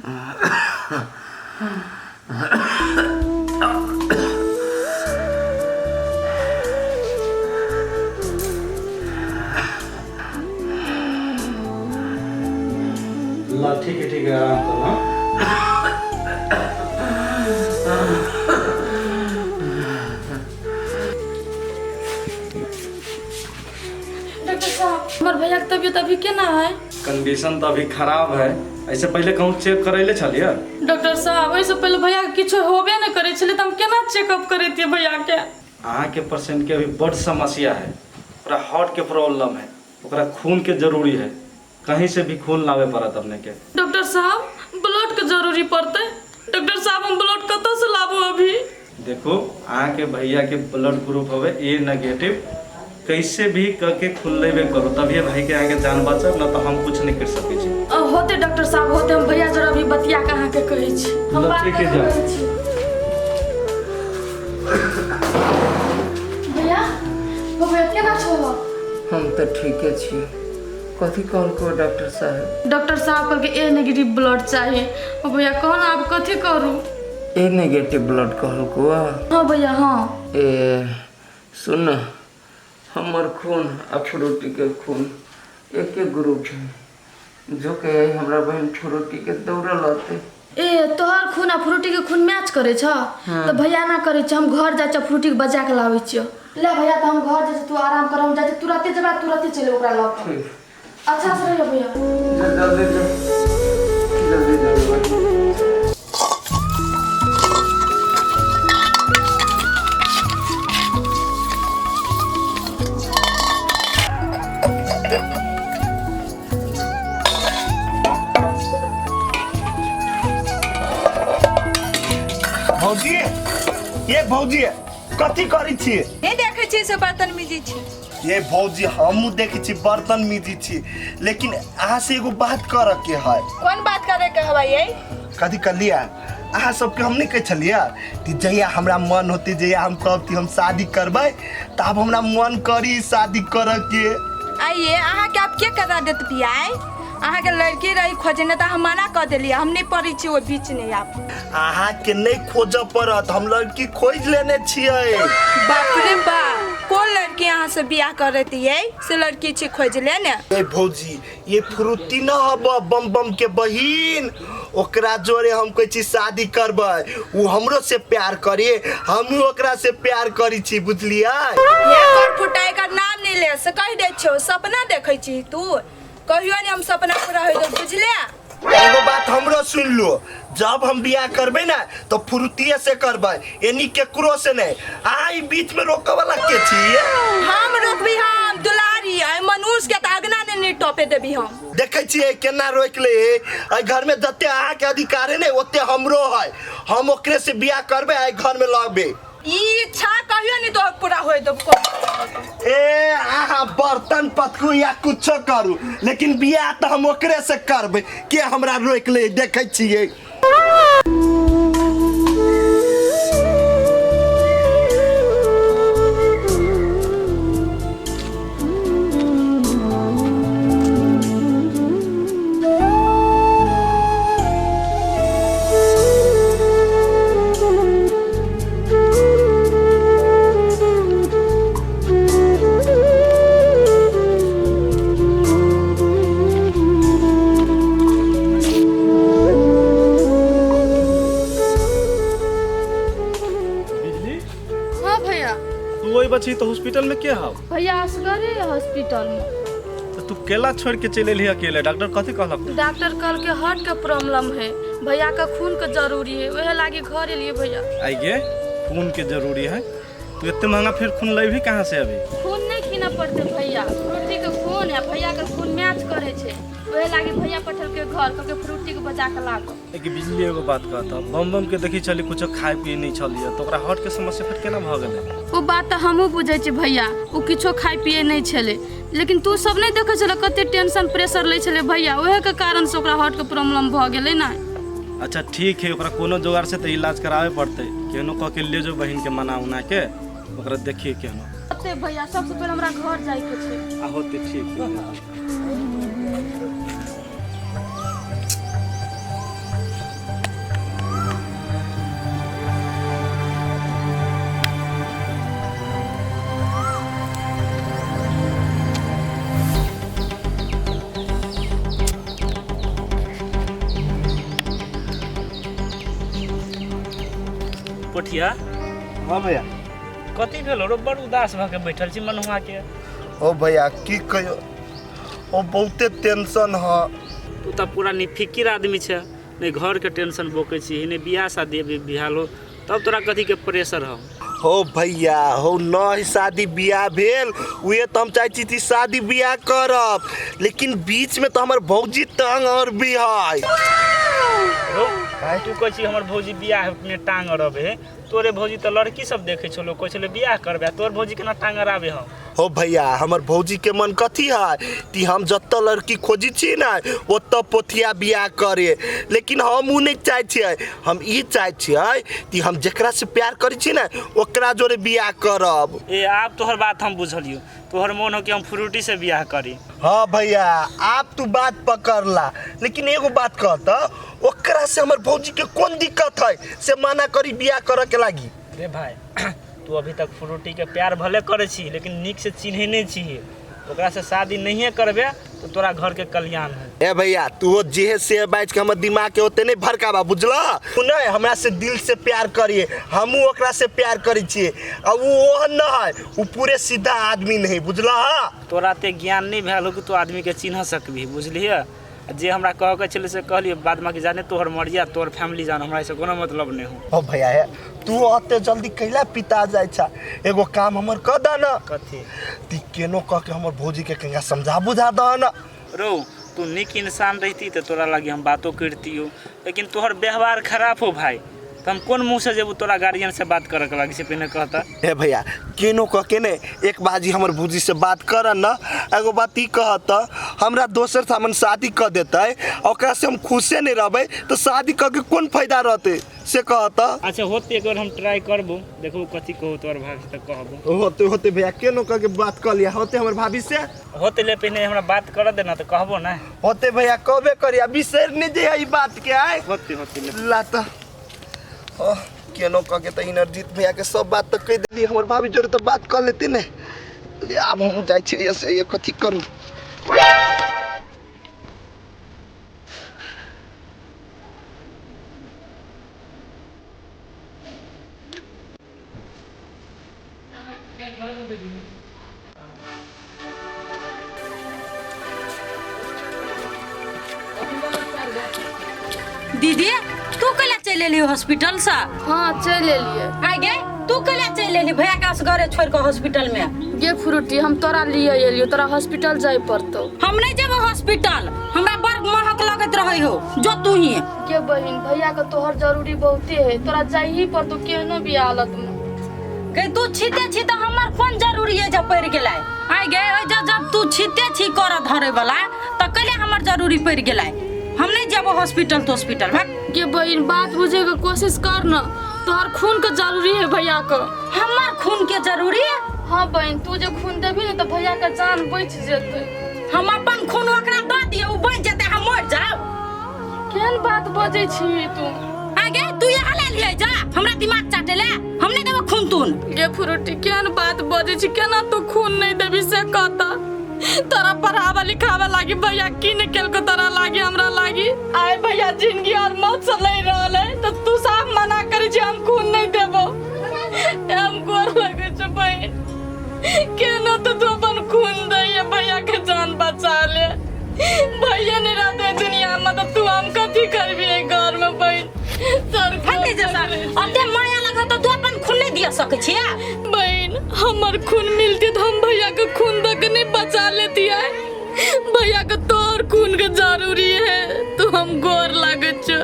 ला ठीक है, ठीक है, आराम करो। हाँ, डॉक्टर साहब, हमर भैया के तबियत अभी केना है? कंडीशन तो अभी खराब है। ऐसे पहले कहूँ चेक करैले छलिए? डॉक्टर साहब, एहिसँ पहिले भैया के किछो होबे नहि करै छलै तऽ हम केना चेकअप करैतियै भैया के? अहाँके पेशेंट के अभी बड समस्या है, ओकरा हार्ट के प्रॉब्लम है, ओकरा खून के जरूरी है, कहीं से भी खून लावे पड़त अपने के। डॉक्टर साहब, ब्लड के जरूरी पड़तै। डॉक्टर साहब, हम ब्लड कतऽ से लाबू अभी? देखो, अहाँके भैया के ब्लड ग्रुप हवे ए नेगेटिव, कैसे भी करके खून लेबे करो तभी भाई के अहाँके जान बचत, न तो हम कुछ नहीं कर सकै छी। होते डॉक्टर साहब, होते। हम भैया जरा अभी बतिया के अहाँके कहै छी। हम ल, बात ठीक है, कऽ जाओ। कहै छी। भैया, हो भैया, केना छौ? हम तऽ ठीके छी। कथी कहलको डॉक्टर साहब? डॉक्टर साहब कहलकै ए नेगेटिव ब्लड चाही। ओ भैया, कहो ना, आब कथी करू? ए नेगेटिव ब्लड कहलको? हाँ भैया, हाँ। ए सुन न, हमर खून आ फ्रूटी के खून एके ग्रुप है, जो के हमरा बहन फ्रूटी के दौड़ल रहते। ए तोहर खून आ फ्रूटी के खून मैच करे छ? तऽ भैया ना करे छ, हम घर जाइ छ, फ्रूटी के बजा के लाबै छियो। ले भैया, तऽ हम घर जाइ छी, तू आराम कर। हम जाइ छी, तुरते जेबा, तुरते चलि ओकरा लऽ कऽ। ठीक। अच्छा से रहियो भैया। जा, जल्दी जा, जल्दी जल्दी बहन। भौजी, ये भौजी, कथी करै छी? नहीं देखै छी से बर्तन मिजी छी। ये भौजी, हमहूँ देखै छी बर्तन मिजी छी, लेकिन अहाँ से एगो बात करऽ के है। कोन बात करे के हवा ये? कथी कहलियै? अहाँ सबके हम नहि कहै छलियै कि जहिया हमरा मन होतै, जहिया हम कहब कि हम शादी करबै, तऽ आब हमरा मन करी शादी करऽ के। आइए, अहाँके आब के करा देत बियाह? अहाँके लड़की रही खोजने तऽ हम मना कऽ देलियै, हम नहि पड़ै छी ओहि बीच नहि आब। अहाँके नहि खोजऽ पड़त, हम लड़की खोजि लेने छियै। बाप रे बाप, कोन लड़की अहाँ से बियाह करत ये से लड़की छी खोज ले ने? ए भौजी, ये फ्रूटी न हब बम बम के बहिन, ओकरा जोरे हम कहै छी शादी करबै। उ हमरो से प्यार करे, हमहूँ ओकरा से प्यार करै छी, बुझलियै? ये कर फुटाई का नाम नहीं ले से कहि दै छौ। सपना देखै छी तू, कहियो नहीं हम सपना पूरा होइ दो, बुझले? एगो बात हमरो सुन लो, जब हम बियाह करबै ना तो फुर्तिये से करबै, एनी केकरो से नहीं। अहाँ ई बीच में रोके वाला के छी? हम रोकबी, हम दुलारी आई मनुष्य के तऽ अगना ने नहीं टपे देबी हम। देखै छियै केना रोकि ले। एहि घर में जते अहाँके अधिकार है ने, ओते हमरो है। हम ओकरे से बियाह करबै, एहि घर में लगबै। ई इच्छा कहियो नहीं तो पूरा होय देबो। ए अहाँ बर्तन पतकू या कुछो करू, लेकिन बियाह तऽ हम ओकरे से करबै। के हमरा रोकि ले, देखै छियै। बिजली। हाँ भैया। तू वही बची तो हॉस्पिटल में के हव? भैया असगरे है हॉस्पिटल में। तो तू केला छोड़ के चलि एलही अकेले? डॉक्टर कथी कहलक? डॉक्टर कहल के हार्ट के प्रॉब्लम है, भैया का खून के जरूरी है, वह लागी घर एलिए भैया। आई गे, खून के जरूरी है? तू इतने महंगा फिर खून लेबही कहाँ से अभी? खून नहीं कीनऽ पड़ते भैया, फ्रूटी के खून है, भैया के खून मैच करे छै, वह लागी भैया पठल के घर, कहल के फ्रूटी के बचा के लागो। एक बिजली, एगो बात कहता, बम बम के देखी छली कुछो खाए पिए नहीं छलिए, तो ओकरा हार्ट के समस्या फिर केना भऽ गेलै? ओ बात तऽ हमहूँ बुझै छी भैया, ओ किछो खाइ पिए नहीं छलै, लेकिन तू सब नहीं देखै छलै कते टेंशन प्रेशर लै छलै भैया, ओहे के कारण से ओकरा हार्ट के प्रॉब्लम भऽ गेलै ना। अच्छा ठीक है, ओकरा कोनो जोगाड़ से तऽ इलाज कराबे पड़तै। केहनो कऽ के ले जो बहिन के मना उना के ओकरा देखिए केहनो। होते भैया, सबसे पहिले हमरा घर जाइके छै। आ होते, ठीक है। पोठिया। हाँ भैया। कथी भेल रो, बड़ उदास भऽ के बैठल छी मनुआ के। ओ भैया की कहियो, ओ बहुते टेंशन ह। तू तऽ पूरा निफिकिर आदमी छै, नहि घर के टेंशन बोकै छी, नहि बियाह शादी अभी बिहाल हो, तब तोरा कथी के प्रेशर हो? हो भैया हो, न शादी बियाह भेल उहे तऽ हम चाहै छी कि शादी बियाह करब, लेकिन बीच में तऽ हमर भौजी तंग और भी है। तू कहै छी हमर भौजी बियाह में टांग अड़बे है, तोरे भौजी तऽ लड़की सब देखै छलो, कहै छलै बियाह करबे, तोर भौजी केना टांग अड़ाबे हम? हो भैया हमर भौजी के मन कथी है कि हम जतऽ लड़की खोजी छी ने ओतऽ पोथिया बियाह करे, लेकिन हम उ नहीं चाहै छियै। हम ई चाहै छियै कि हम जेकरा से प्यार करै छी ने ओकरा जोरे बियाह करब। ए आब तोहर बात हम बुझलियौ, तोहर मोन हो कि हम फ्रूटी से बियाह करी। हाँ भैया आप तू बात पकड़ला, लेकिन एगो बात कहता, ओकरा से हमर भौजी के कोन दिक्कत है से मना करी बियाह करे के लागी? रे भाई तू अभी तक फ्रूटी के प्यार भले करे छी, लेकिन नीक से चिन्हे नहीं छी, ओकरा से शादी नहीं करबे तो तोरा घर के कल्याण है। ए भैया तू जे से बाज के हमर दिमाग के ओते नहीं भड़काबा, बुझला? तू नहीं हमरा से दिल से प्यार करिए, हमहू ओकरा से प्यार करै छियै, आ उ ओहन न है, उ पूरे सीधा आदमी नहीं, बुझला? तोरा ते ज्ञान नहीं भेल हो कि तू आदमी के चिन्ह सकबी, बुझलिए? जे हमरा कह के छलै से कहलिए, बाद बाकी जाने तोहर मर्जी आ तोहर फैमिली जान, हमरा से कोनो मतलब नहीं हो। ओ भैया हे तू ओते जल्दी कैला पिता जाय छा, एगो काम हमर क द न। कथी? ती केनो कह के हमर भौजी के कहिया समझा बुझा द न। रो तू नीक इंसान रहती तो तोरा लागी हम बातो करतियो, लेकिन तोहर व्यवहार खराब हो भाई, तो हम कोन मुँह से जेबू तोरा गार्जियन से बात करे के लागी से पहिने कहता। ए भैया केनो कह के ने एक बाजी हमर भौजी से बात कर न, एगो बात ई कहत हमरा दोसर सामन शादी क देतै, ओकरा से हम खुशे नहीं रहबै तो शादी क के कोन फायदा रहतै से कहत। अच्छा होते एक बार हम ट्राई करबो, देखबो कथी कहू तोहर भाभी से कहबो। होते होते भैया केनो कह के बात कर लिया, होते हमर भाभी से होते ले पहिने हमरा बात कर देना तो कहबो ना। होते भैया कहबे करिया, बिसरि नहीं जे ई बात के आए। होते होते ले ला त केनो कह के त इनरजीत भैया के सब बात तो कह देली, हमर भाभी जोरे तो बात कर लेते ने। ले आब हम जाइ छियै से ये कथी करू। दीदी तू कैला चलि एली हॉस्पिटल से? हाँ चलि एलियै। आइ गे तू कैला चलि एली भैया के असगरे छोड़ के हॉस्पिटल में? गे फ्रूटी हम तोरा लिए एलियो, तोरा हॉस्पिटल जाय पड़तौ। हम नहीं जेबो हॉस्पिटल, हमरा बड़ महक लगैत रहै हो, जो तू ही। गे बहिन भैया के तोहर जरूरी बहुते है, तोरा जाय ही पड़तौ केहनो भी हालत में। गे तू छीते छी त हमर कोन जरूरी है जब पड़ गेलै? आइ गे ओइ जब तू छीते छी कर धरे वाला त कैले हमर जरूरी पड़ गेलै? हम नहीं जेबो हॉस्पिटल तो हॉस्पिटल भाग। गे बहिन बात बुझे के कोशिश कर न, तोहर खून के जरूरी है भैया के। हमर खून के जरूरी है? हाँ बहिन तू जे खून देबी न त भैया के जान बच जेतै। हम अपन खून ओकरा दऽ दियै, उ बच जेतै, हम मर जाब। केहन बात बजै छी तू? आगे तू यहाँ ले लियै जा, हमरा दिमाग चाटे ले, हम नहीं देबो खून तून। गे फ्रूटी केहन बात बजै छी, केना तू खून नहीं देबी से कहता? तोरा पढ़ावा लिखावा लागी भैया की नहीं केलको तोरा लागी हमरा लागी। आए भैया जिंदगी और मौत से लड़ रहल है तो तू साफ मना करै छी हम खून नहीं देबो। हम गोर लगै छौ बहिन, केना तो तू अपन खून दैये भैया के जान बचा ले। भैया नहीं रहते दुनिया में तो तू हम कथी करबी एहि घर में बहिन? सर फटे जैसा अते माया लगत तो तू अपन खून नहीं दिया सकै छियै? बहिन हमर खून मिलती तो हम भैया के खून दऽ के नहीं बचा लेती है, भैया के तोहर खून के जरूरी है, तो हम गोर लागै छौ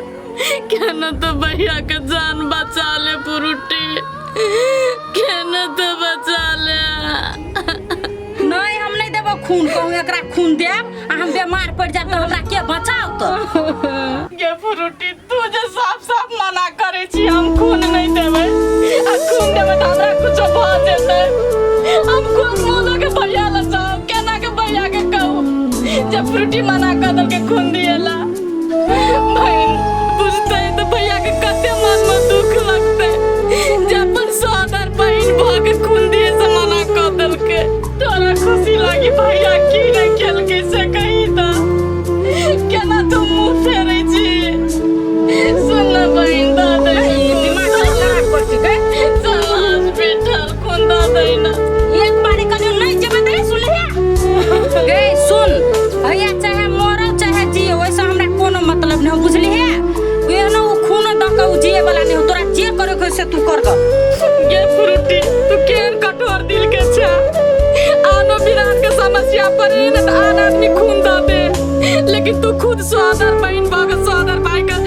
केना तो भैया के जान बचा ले फ्रूटी, केना तो बचा ले। नहीं हम नहीं देबो खून, कहूँ एकरा खून देब आ हम बीमार पड़ जाब तो हमरा के बचाओ तो? गे फ्रूटी तू जे साफ साफ मना करे छी हम खून नहीं देबै, आ खून देबै तऽ हमरा कुछो भऽ जेतै। हम कोन मुँह के भैया लग जाब, केना के भैया के कहू जे फ्रूटी मना कऽ देलकै खून दिएला? बहिन बुझतै तऽ भैया के कते मन में दुख लगतै जे अपन सहोदर बहिन भऽ के खून दिए से मना कऽ देलकै। तोरा खुशी लागी भैया की नहि केलकै से कही तऽ केना तू मुँह फेरै छी? सुन न बहिन दऽ दै दिमाग खराब कर छी। करे के से तू कर ग। गे फ्रूटी, तू केहन कठोर दिल के छे। आनो बिरान के समस्या पर न त आन आदमी खून दऽ दे, लेकिन तू खुद सोदर बहिन भऽ के सोदर भाई के